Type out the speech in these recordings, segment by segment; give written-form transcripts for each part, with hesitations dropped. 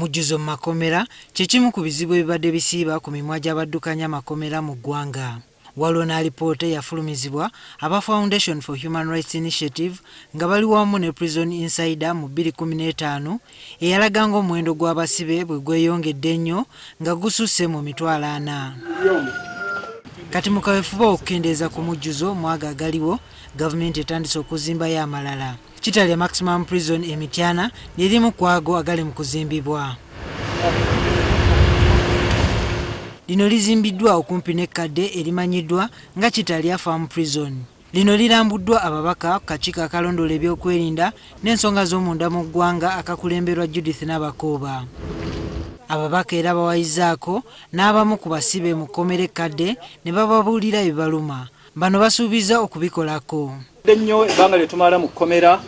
Omujjuzo mu makomera kye kimu ku bizibu ebibadde bisiiba ku mimwa gy'abaddukanya amakomera mu ggwanga. Waliwo n'alipoota eyafulumizibwa aba Foundation for Human Rights Initiative nga bali wamu ne Prison Insider mu 2015 eyalaga ng'omuwendo gw'abasibe bwe gweyongedde ennyo nga gususse mu 40,000. Kati mu kaweefube okukendeeza ku mujjuzo mu ago agaliwo, gavumenti etandise okuzimbayo amalala. Kitalya Maximum Prison e Mityana lirimu ku ago agali mu kuzimbibwa. Lino lizimbiddwa okumpi n'ekkadde erimanyiddwa nga Kitalya Farm Prison. Lino lirambuddwa ababaka ku kakiiko akalondoola ebyokwerinda n'ensonga z'omunda mu ggwanga akakulemberwa Judith Nabakooba. Ababaka era bawayizaako n'abamu ku basibe mu kkomera ekkadde ne bababuulira ebibaluma. Bano basuubiza okubikolako. Nnyo ebbanga lye tumala mu kkomera,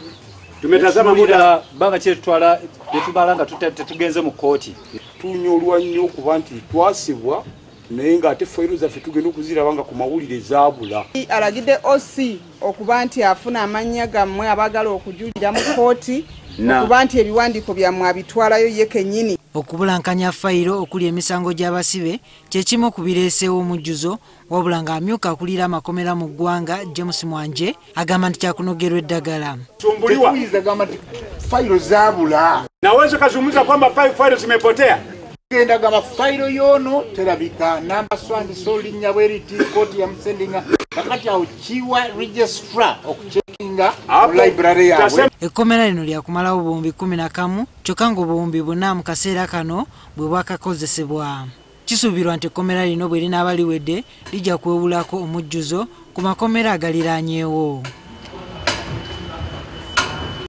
Tumetazama muda bbanga ki lyetutwala lyetumala nga tetugenze mu kkooti. Tunyolwa nnyo okuba nti twasibwa naye ng'ate fayiro zaffe tugenda okuziraba nga ku mawulire zaabula. Alagidde OC okuba nti afuna amannya gammwe abaagala okujulira mu kkooti, okuba nti ebiwandiiko byammwe abitwalayo ye kennyini. Okubulankanya fayiro okuli emisango gy'abasibe kye kimu ku bireeseewo omujjuzo, wabula ng'amyuka akulira amakomera mu ggwanga James Mwanje agamba nti kyakunogerwa eddagala. Sumbuliwa. Tetuyinza gamba nti fayiro zaabula. Naweza kazungumza kwamba failo zimepotea. Genda gamba fayiro y'ono terabika, namba swandiso linnya bweriti, kkooti yamusendinga. Kakati awo kiwa registrar okucekinga mu library yaabwe. Ekkomera lino lyakumalawo obuwumbi 11 kyokka ng'obuwumbi 4 mu kaseera kano bwe bwakakozesebwa. Kisuubirwa nti ekkomera lino bwe linaaba liwedde lijja kwewulako omujjuzo ku makomera agaliraanyeewo.